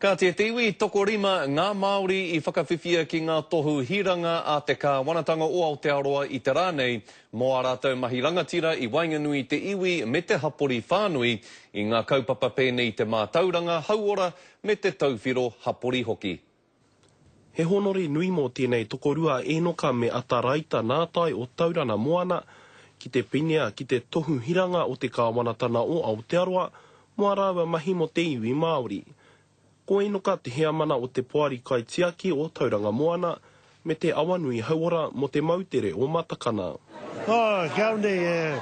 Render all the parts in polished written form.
Kāti e te iwi, tokorima ngā Māori i whakawhiwhia ki ngā tohu hiranga a te Kāwanatanga o Aotearoa i te rā nei mō ā rātou mahi rangatira i waenganui i te iwi me te hapori whānui i ngā kaupapa pēnei i te mātauranga, hauora me te tauwhiro hapori hoki. He hōnore nui mō tēnei tokorua a Ēnoka me Ataraita Nātai o Taurana Moana ki te pinea ki te tohu hiranga o te Kāwanatana o Aotearoa mō ā rāua mahi mō te iwi Māori. Ko Enoka te heamana o te Poari Kaitiaki o Tauranga Moana me te Awanui Hauora mō te moutere o Matakana. Ā, ki au nei, e,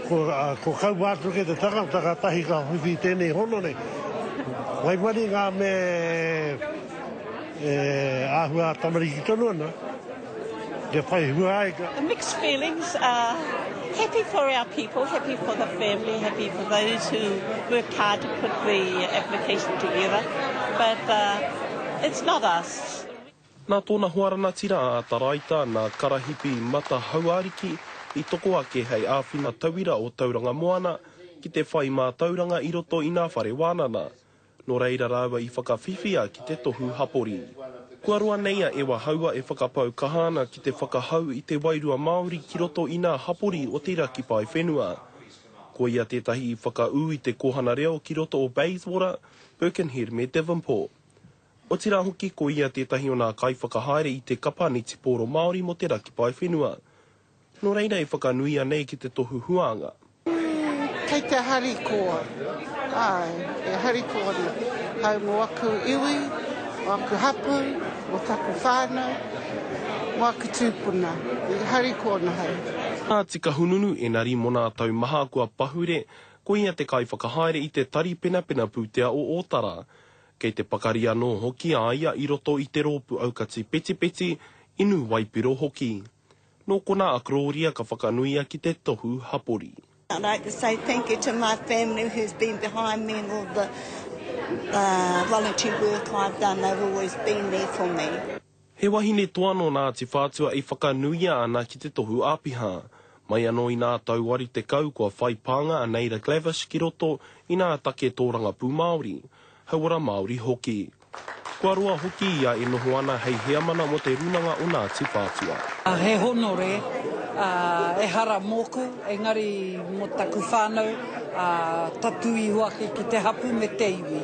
ko, ko Kaumātua te tangata kātahi ka whiwhi i tēnei honore. Waimarie ngā mea e āhua tamariki tonu ana, kia whai hua ai. Mixed feelings, happy for our people, happy for the family, happy for those who worked hard to put the application together, but it's not us. Nā tōna hoa ranatira a Ataraita, nā Karahipi Mata Hauariki i toko ake hei āwhina tauira o Tauranga Moana ki te whai mātauranga i roto i nā whare wānana. Nō reira rāua i whakawhiwhia ki te tohu hapori. Kua roa nei a Ewa Haua e whakapau kaha ana ki te whakahau i te wairua Māori ki roto i nā hapori o te raki paewhenua. Ko ia tētahi i whakaū i te kōhana reo ki roto o Bayswater, Birkenhead me Devonport. Otirā hoki ko ia tētahi o nā kaiwhakahaere i te kapa netipōro Māori mō te raki paewhenua. Nō reira e whakanuia nei ki te tohu huānga. Kei te harikoa, āe, e harikoa ana hau mō aku iwi, mō aku hapū, mō taku whānau, mō aku tūpuna, e harikoa ana hau. Ngāti Kahungunu, enari mō nā tau maha kua pahure, ko ia te kaiwhakahaere i te Tari Penapena Pūtea o Ōtara. Kei te pakari anō hoki a ia i roto i te rōpū aukati petipeti, inu waipiro hoki. Nō konā a Gloria ka whakanuia ki te tohu hapori. I'd like to say thank you to my family who's been behind me in all the volunteer work I've done, they've always been there for me. He wahine toa nō Ngāti Whātua e whakanuia ana ki te tohu āpiha. Mai anō i nā tau 80 kua whai pānga a Neira Glavish ki roto i nā take tōrangapū Māori, hauora Māori hoki. Kua roa hoki ia e noho ana hei heamana mō te Rūnanga o Ngāti Whātua. He honore, ā, ehara mōku, engari mō taku whānau, ā, tatū iho ake ki te hapū me te iwi.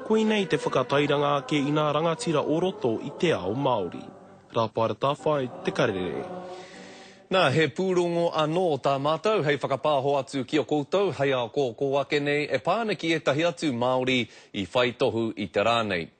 Koinei te whakatairanga ake i nā rangatira o roto i te ao Māori. Rāpaera Tāwhai, Te Karere. Nā, he pūrongo anō tā mātou hei whakapāho atu ki a koutou hei ā kōkō ake nei e pā ana ki ētahi atu Māori i whai tohu i te rā nei.